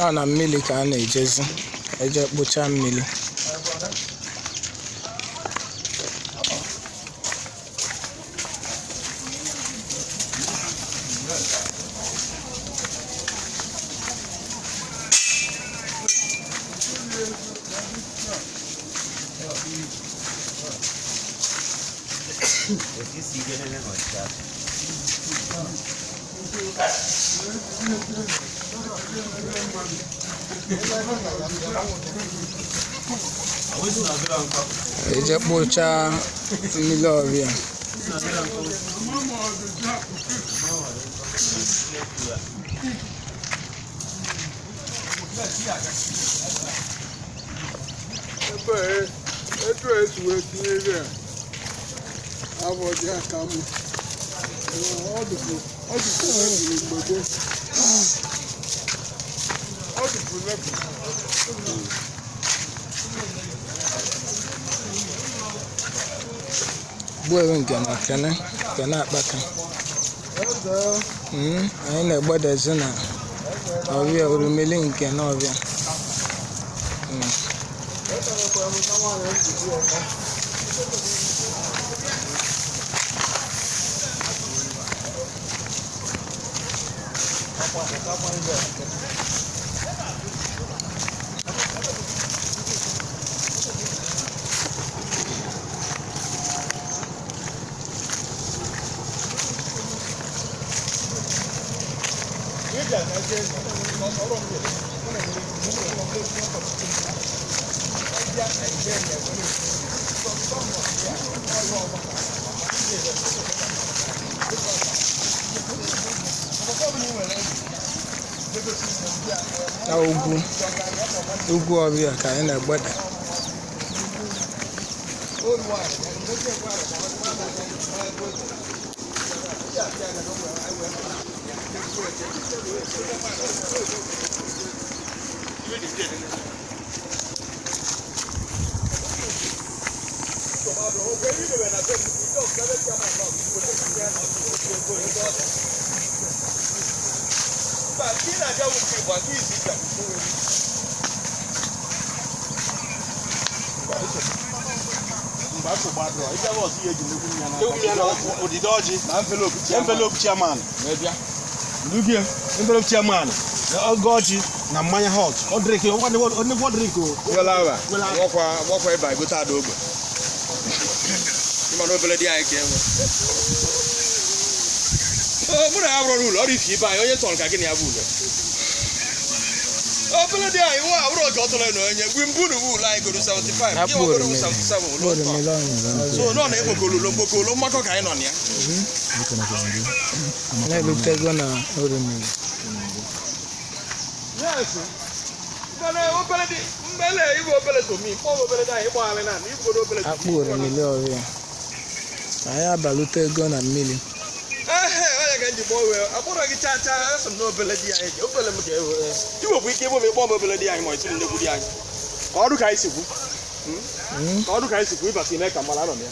Ọ na mmiri ka a na-ejezi eje kpụchaa mmiri. Eje kpụchaa mmiri ọrịa. Etu esi wee tinye ebe a abụ dị aka m. Ọ dịkwu ọ dịkwu mebiri mgbe gboo. Ọ dịkwu mebiri. Gbuo nke na kene kene akpaka. Anyị na-egbedezi na ọrịa orumili nke na ọrịa. Na ugwu ugwu ọrịa ka anyị na-egbeda. Odide ọjị envelope chairman, envelope chairman, oge ọjị na mmanya hot ọ drink nnukwu drink o. Welawa, nwakwa ịba egote ada ogbe. Ịma na obele dị anyị ka enwe. Mụ na ya rụrụ ụlọ ọrụ ife ibe anyị onye tọrọ ka gị na ya bụ ụlọ. Obele dị anyị nwa abụrụ oge ọ tọrọ na onye gwi mbụ na ụlọ anyị goro 75 Akpụ gị nwegoro orumili. 77 Akpụ ụlọ tọrọ. orumili ọnyụrụ. So nọ na ekpokolo ụlọ mkpokolo mgbakọ ka anyị nọ na ya. Na-erutego na orumili. Yes. Mbele obele dị mbele igwe obele to mi kpọọ obele dị anyị ịgbagharị na igworo obele to Akpụ orumili ọrịa. Anyị abalutego na mmiri. Ehe, onye ka m ji gbọọ wee akpọrọ gị chaa chaa asị m na obele di anyị obele m ga-ewe iwepụ ike ịbụ m ịkpọ m obele di anyị ma ị m nnekwu di anyị ka ọrụ ka anyị si kwu. Ka ọrụ ka anyị si kwu ịbata ime ka mara anọ m ya.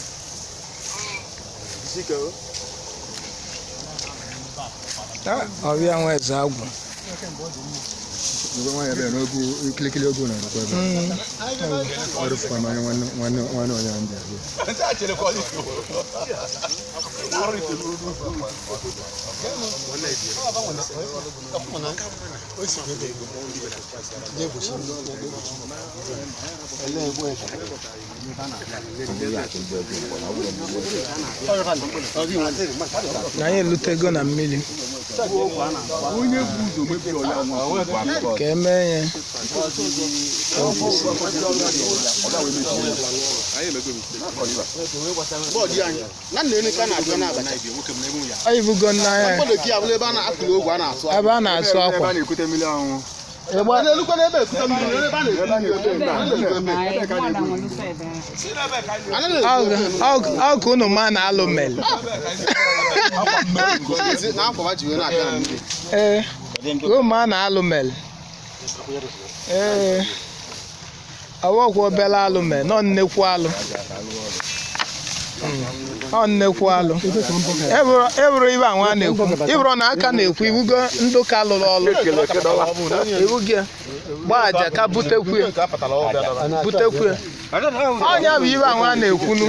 Jisi ike o. Ah, ọrịa nwa eze agwụ. Ebe nwaanyị bịara n'ogu kilikili ogu na-arụkwa ebe a. Ọ rụfụkwa m anya nwanne nwanne nwanne onye ahụ ndị abịa. Ndị a chere ka ọ dị Na anyị elutego na mmiri. Ka emee ya. Ọ ibugo nna ya ebe a na-asụ Ebe akwa. a na-ekute mmiri ọṅụṅụ. Ịgba- Ebe a na-ekute mmiri. Ebe ka a na-ekute. Ọ ka unu ma na alụ mere. Ee, unu ma na alụ mere. Ee, ọwọkwa obere alụ mere, nọ nnekwu alụ. Ọ nnekwu alụ. Ebụrụ ibe anwa a na-ekwu, ịbụrụ na aka na-ekwu iwugo ndụ ka lụrụ ọlụ iwu gị gbaa aja ka butekwu ya, butekwu ya. Ọnya bụ ibe anwa a na-ekwunu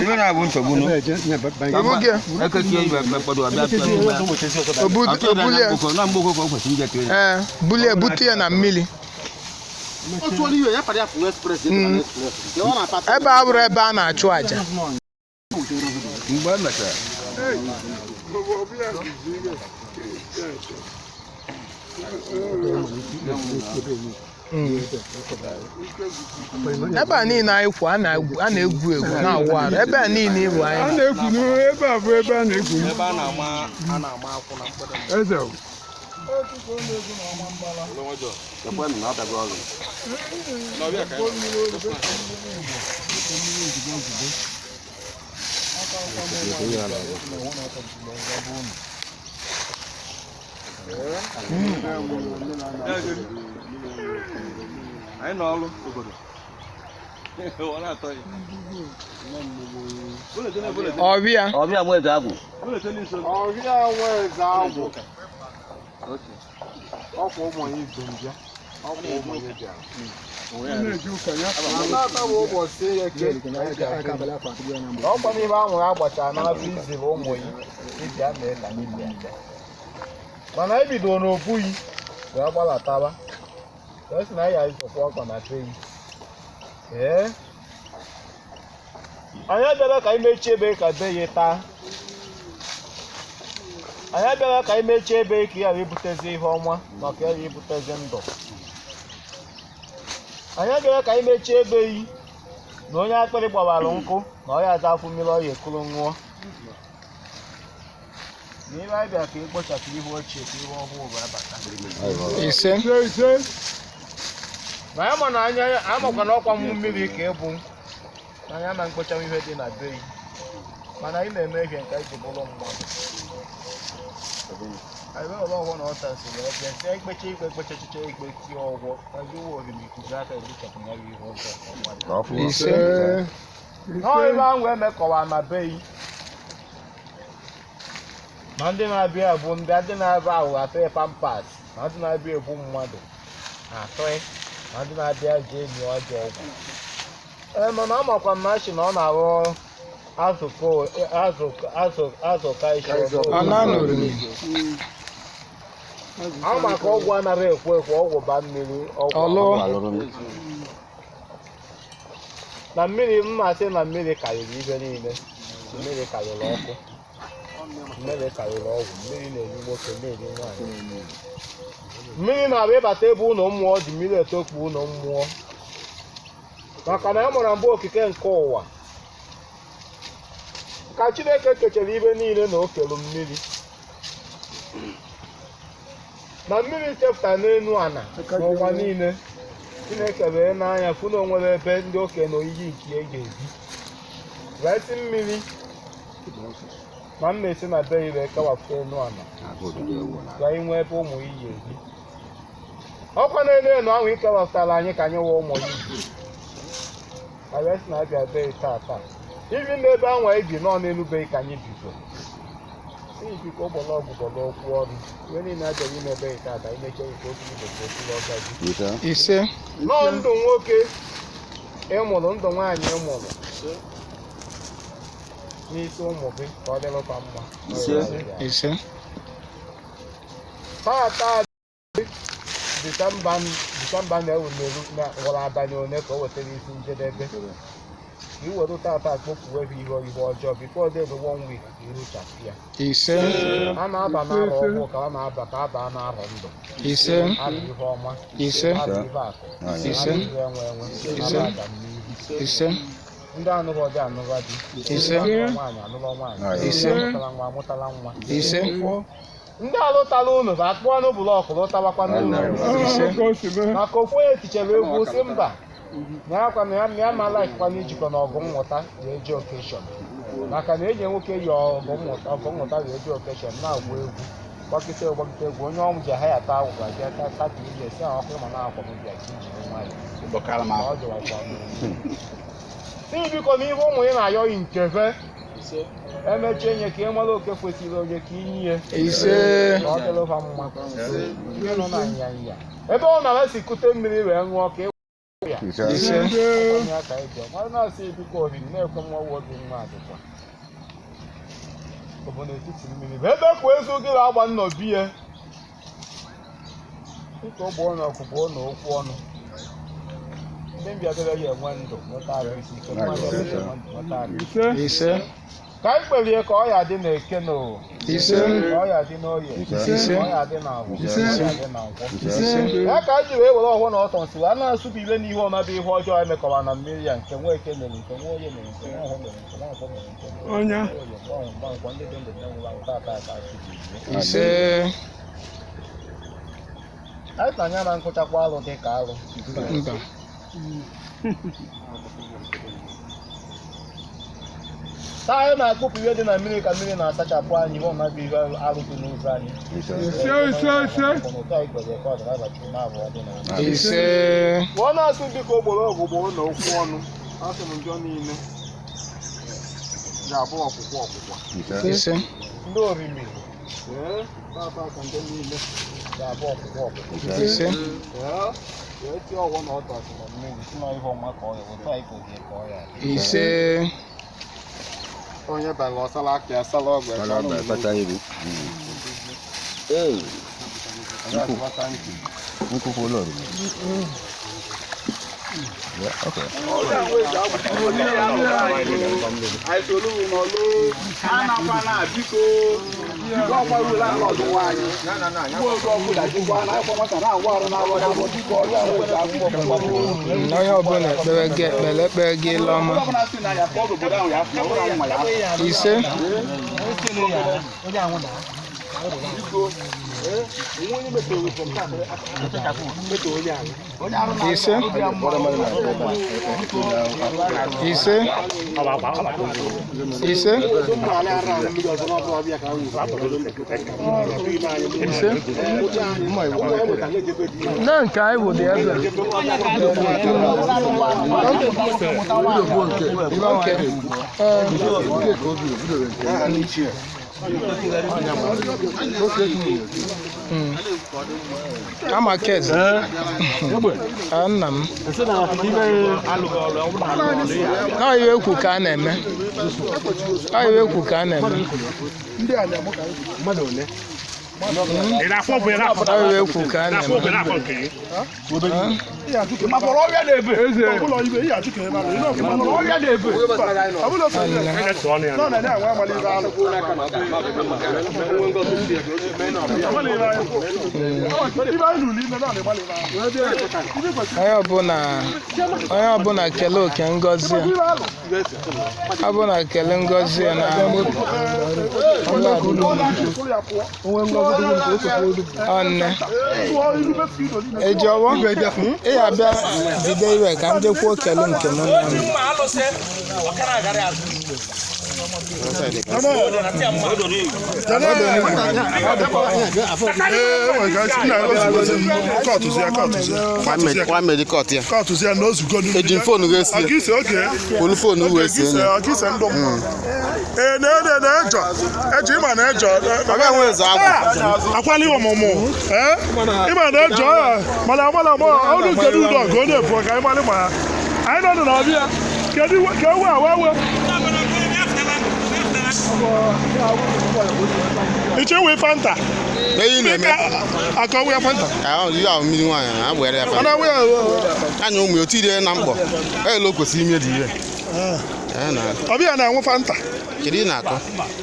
iwu gị obulie. Ee, bulie, bute ya na mmiri. Ebe a bụrụ ebe a na-achụ aja. Mgbe e mechara Ebe a niile anyị kwụ, a na-egwu egwu na-awụ arụ ebe a niile ịbụ A anyị. na-egwu ebe a bụ ebe a na-egwu. Ebe a na-ama a na-ama akwụ na mgbada. Eze. Ekwenụ na ọbịago ọrụ. Anyị nọ ọrụ obodo. Ọ na-atọ ya. Ọbịa. Ọbịa nwe eze agwụ. Ọrịa nwe eze agwụ. Ọkwa ụmụ ya ibe m bịa. Ọkwa ụmụ ya bịara. Anata bụ ụbọchị eke. Ọkwa n'ime anwụrụ agbachara n'afọ iziri ụmụ ya iji ama ka anyị bịa aja. Mana ebido n'obuyi wee gbalataba, wee sị na ya izụkwa ọkwa na be yi. Ee, anyị abịala ka anyị mechie ebe ka be ya taa. Anyị abịala ka anyị mechie ebe ka ị ghara ibutezi ihe ọma maka ya ibutezi ndụ. Anyị abịala ka anyị mechie ebe yi na onye akpịrị gbawara nkụ na ọ ya aza afọ mmiri ọ ya ekuru ṅụọ. Na ime anyị bịara ka e kpochapụ ihe ochie ka ihe ọhụụ wee bata. Ise. Ise. Na ya ma na anya amakwa na ọkwa mmụ mmiri ka ịbụ na anya ma mkpocha ihe dị na be yi, mana anyị na-eme ihe nke anyị ji bụrụ mmadụ. Anyị wee were ọgwọ na ọta si wee bịa sie ikpecha ikpe kpechachicha ikpe tie ọgwọ ezi uwe oriri ikuku aka ebuchapụ ya bụ ihe ọjọọ. Ka ọ fụ. Ise. N'ọ ebe ahụ emekọwa na be yi ma ndị na-abịa bụ ndị na-abịa ahụ atụghị pampas, ma ndị na-abịa egbu mmadụ atụghị, ma ndị na-abịa ji enyi ọjọọ ọgwụ. Ee, mana amakwa m na achị na ọ na-arụ azụ azụ azụ azụ ka isi. Ama ka ọgwụ anaghị ekwo ekwo, ọgwụ ba mmiri ọgwụ na mmiri mmasị na mmiri karịrị ihe niile. Mmiri karịrị ọkụ, mmiri karịrị ọgwụ, mmiri na-eri nwoke, na-eri nwaanyị. Mmiri na-abịa ịbata ebe ụlọ mmụọ dị, mmiri etokpu ụlọ mmụọ, maka na e mụrụ mbụ okike nke ụwa ka Chineke kechara ibe niile na o kelu mmiri, na mmiri chepụtara n'elu ala n'ụwa niile. Chineke wee n'anya fụ na o nwere ebe ndị okenye na oyiyi nke ya ga-ebi, wee sị mmiri ma mma esi na be ire kewapụta elu ala ka anyị nwee ebe ụmụ iyi ebi. Ọkwa n'elu elu ahụ ikewapụtara anyị ka anyị wee ụmụ iyi anyị wee sị na abịa be taa taa ibi n'ebe ahụ anyị bi nọ n'elu be ka anyị bigo si biko gbọlọgwụ gbọlọ okwu ọrụ ihe niile abịara ime ebe taa taa imeche nke okwu igbo ka okwu ọgazi. Ise. Nọọ ndụ nwoke ịmụrụ, ndụ nwaanyị ịmụrụ n'isi ụmụ gị ka ọ dịrịkwa mma. Ise. Tata Disemba, Disemba na-ewu n'elu na nwere abalị one ka o wetara isi njedebe, ka i were tata kpofuo ihe ihe ọjọọ bifo dedo one week ka iruchapụ ya. Ise. A na-aba n'arọ ọhụụ ka a na-aba ka a baa n'arọ ndụ. Ise. Arọ ihe ọma. Ise. Arọ ihe akụ. Ise. Arọ ihe enwe enwe. Ise. Arọ agamnihu. Ise. Ndị anụrụ ọdị anụrụ di. Ise. Ndị anụrụ nwaanyị anụrụ nwaanyị. Ise. Ndị amụtala nwa amụtala nwa. Ise. Ndị alụtala unu bụ akpụọ blọkụ lụtawakwa n'ụlọ. Ise. Maka ofu onye tichara egwu si mba na ya kwa na ya na ya ma laikwa na ijikọ na ọgụ mmụta wee jee okeshọn, maka na enyi nwoke yi ọgụ mmụta ọgụ mmụta wee jee okeshọn na-agba egwu gbakịta gbakịta egwu onye ọnwụ ji aha ya taa agwụgwa bịa tata ihe si ahụ ọkụ ma na-akwa m bịa ka ijiri nwayọọ na ọ jụwakwa m. N'ihi biko na ihe ụmụ ya na-ayọghị nke fe. Emechie nye ka ị mara oke kwesịrị onye ka inye ya. Ise. Ka ọ dịrị ha mma. Ndị nọ na nyanya. Ebe ọ nara si kute mmiri wee ṅụọ ka ị ya. Ise. Onye aka ịbịa. Nwa na-asị biko oriri na-ekwe nwa obi nwa adịkwa. Ọ bụ n'etiti mmiri. Bụ ebe kwa ezu gị agba nnọ biye. Dịka ọ gboo na ọkụkọ na okwu ọnụ. Ndị mbịabịara ya enwe ndụ nweta arụ isi ike. Mmadụ ya enwe ndụ nweta arụ isi ike. Ise. Ka anyị kperie ka ọ ya dị n'eke na o. Ise. Ka ọ ya dị n'oye. Ise. Ka ọ ya dị n'agwụ. Ise. Ka ọ ya dị na nkwọ. Ise. Ya ka anyị ji wee were ọhụụ na ọtọ nsị wee na-asụbụ ibe n'ihe ọma bụ ihe ọjọọ emekọwa na mmiri ya nke nwa eke mere nke nwa oye mere nke nwa ọhụụ mere nke nwa nkwọ mere nke nwa Onye. oye nwa ọhụụ nwa nkwọ ndị dị ndụ ndị nwụrụ anwụ tata aka asụbụ ibe. Ise. Anyị sị anyị ama nkụchakwa alụ dị ka alụ. Mba. Taa anyị na-akpụpụ ihe dị na mmiri ka mmiri na-asachapụ anyị ihe ọma bụ ihe alụ dị n'ụzọ anyị. Ise, ise, ise. Otu anyị kwere ka ọ dị n'abalị na-abụọ dị na Ise. Pụọ na-asụ biko ogboro ọgwụgwọ na okwu ọnụ asụ m njọ niile ga-abụ ọkwụkwọ ọkwụkwọ Ise. ndị orimiri ee tata ka ndị niile ga-abụ ọkwụkwọ ọkwụkwọ Ise. ee wee tie ọgwụ na ọtọ asị na mmiri si na ihe ọma ka ọ ya otu anyị kwere ka ọ ya dị. Ise. Onye bara ọsala aka ya sala ọgwụ ya Sala ọgwụ ya kpata iru. Ee. Nkwụ ụlọ oriri. Yeah, okay. Onye ọbụla ekpere gị ekpere ekpere gị ile ọma. Ise. Ise. Ise. Ise. Ise. Na nke anyị bụ dị ebe. Okay. Ama kez. Ah, nna m. Ọ iwe ekwu ka a na-eme. Ọ iwe ekwu ka a na-eme. Ọ iwe ekwu ka a na-eme. Onye ọbụla kelee oke ngọzi ya. Ọ bụla kelee ngọzi ya na ọ nne. Eji ọwọ? Ị ya abịa jide iwe ka m jekwuo kelee nke m nna m. Eji fonu gị esi Olu fonu wee sie nye. Ejo ịma na ejo Ọ ga-enwe eze agwụ. akwala ọmụmụ ịma na ejo mana amala ama ọrụ kedu udo ka ọ na-efu ka anyị malị ma ya anyị nọ na ọbịa kedu ka ewe awa ewe iche wee fanta Eyi na-eme. aka ọwụ ya fanta Ka ọ yi ahụ mmiri nwaanyị a were ya ọ fanta. na-awụ ya Anya ụmụ ya otu ire na mkpọ. Elu o kwesịrị ime dị ire. Ee na ọbịa na-anwụ fanta kedu ị na-akọ?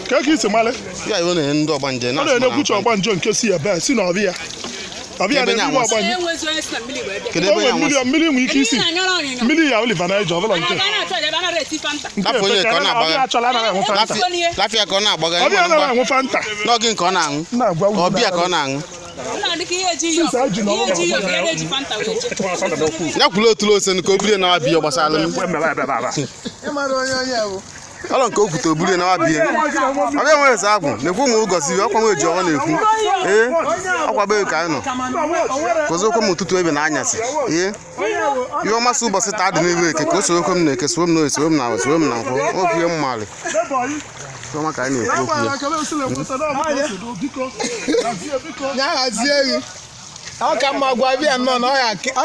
ka ka isi malị Ya iwe na-enye ndị ọgbanje ọ na-enyekwuche ọgbanje nke si ebe si na ọbịa ọbịa Ebe na-enye na-anwasị. ọgbanje Kedu o ebe nwere ya mmiri anwasị? mmiri nwere ike isi mmiri ya Oliver Niger ọbụla nke nke Afọ onye ka ọ efecha na-agbagha. ọbịa achọla anaghị anwụ fanta Lafịa ka ọ na-agbagha. ọbịa anaghị anwụ fanta N'oge nke ọ na-aṅụ. na-agwa ugwu Ọbịa ka ọ na-aṅụ. Ya kwuru otulu ose ka o bido na abịa gbasara m. Ịmara onye onye bụ. Ọlọ nke o kwute oburu na wabie. Ọbịa nwere eze agwụ na-ekwu ụmụ ụgọzi ọkwa nwe ji ọnwa na-ekwu. Ee, ọkwa be ka anyị nọ. Kụzi okwe m ụtụtụ ebe na anyasị. Ee, ihe ọmasị ụbọchị taa dị n'ebe eke ka o soro okwe m na eke soro m na oyi soro m na awa soro m na nkwụ okwu ihe mmalị. Ihe ọma ka anyị na-ekwu okwu ya. Ya hazie gị. Ọ ka mma gwa bịa nnọọ na ọ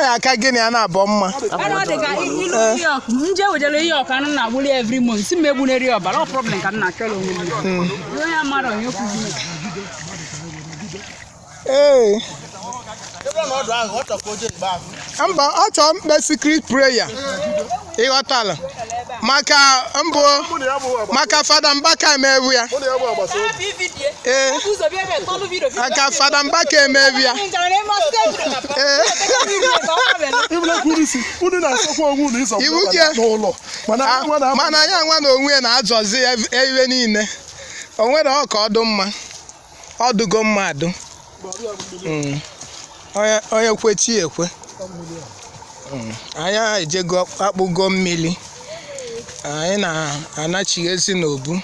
ya aka gịnị a na-abọ mma. Ana ọ dị ka ilu ihe ọkụ nje wejere ihe ọkụ anụ na-agbuli every month si m egbuneri ọbara ọ problem ka m na-achọrọ onwe m. Onye amara onye kwuzi. Ee. Mba, ọ chọrọ mkpe secret prayer. Ịghọtala? Maka mbụ maka Fada Mbaka emewu ya. Ee. Maka Fada Mbaka emewu ya. Ee. Unu na-asọkwa onwe unu ịzọ Iwu gị n'ụlọ mana nwa na mana ya nwa na onwe ya na-azọzi ihe niile. O nwere ọ ka ọ dụ mma. Ọ dụgo mma adụ. Mm. Onye onye kwe chi ekwe. Mm. Anyị ejego akpụgo mmiri. Anyị na-anachighezi n'obu.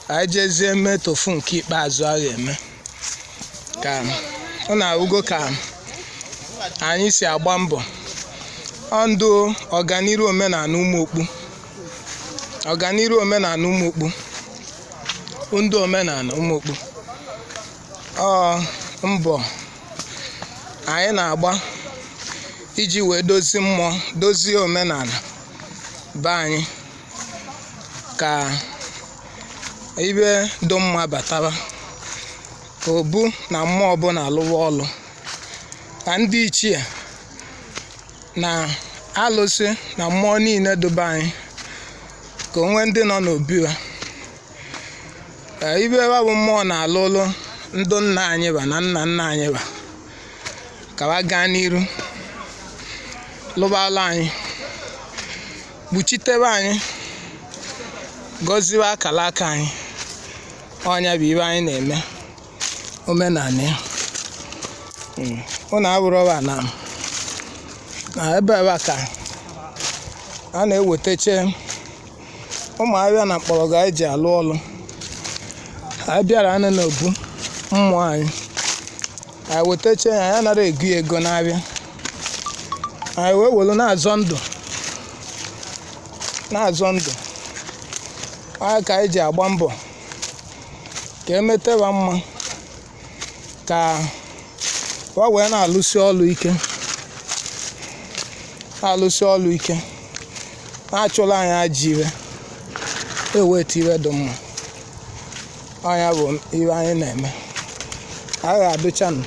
Anyị jezie mee tofu nke ikpeazụ a ga-eme. Ka ọ na-awụgo ka anyị si agba mbọ. Ọ ndụ ọganiru omenala ụmụ okpu. Ọganiru omenala ụmụ okpu. Ndụ omenala ụmụ okpu. Ọ mbọ anyị na-agba iji wee dozie mmụọ dozie omenala be anyị ka ibe dị mma batara ka obu na mmụọ ọbụla alụwa ọlụ ka ndị ichie na alụsị na mmụọ niile dụba anyị ka onwe ndị nọ n'obi ha. Ka ibe ebe bụ mmụọ na-alụ ụlụ ndụ nna anyị ba na nna nna anyị ba ka wa gaa n'iru lụbala anyị kpuchitebe anyị gọziwe akala aka anyị. Ọnya bụ ibe anyị na-eme omenala ya. Ụnụ abụrụba na na ebe ebe a ka a na-ewetache ụmụ ahịa na mkpọrọgwụ anyị ji alụ ọlụ. Anyị bịara anụ n'obu mmụọ anyị anyị wetache ya, anyị anara ego ya ego n'abịa anyị wee welu na-azọ ndụ na-azọ ndụ anyị ka anyị ji agba mbọ ka emeteba mma ka wa wee na-alụsi ọlụ ike na-alụsi ọlụ ike na-achụla anyị ajọ iwe eweta iwe dị mma. Ọnya bụ iwe anyị na-eme. Anyị ga-adụchanụ.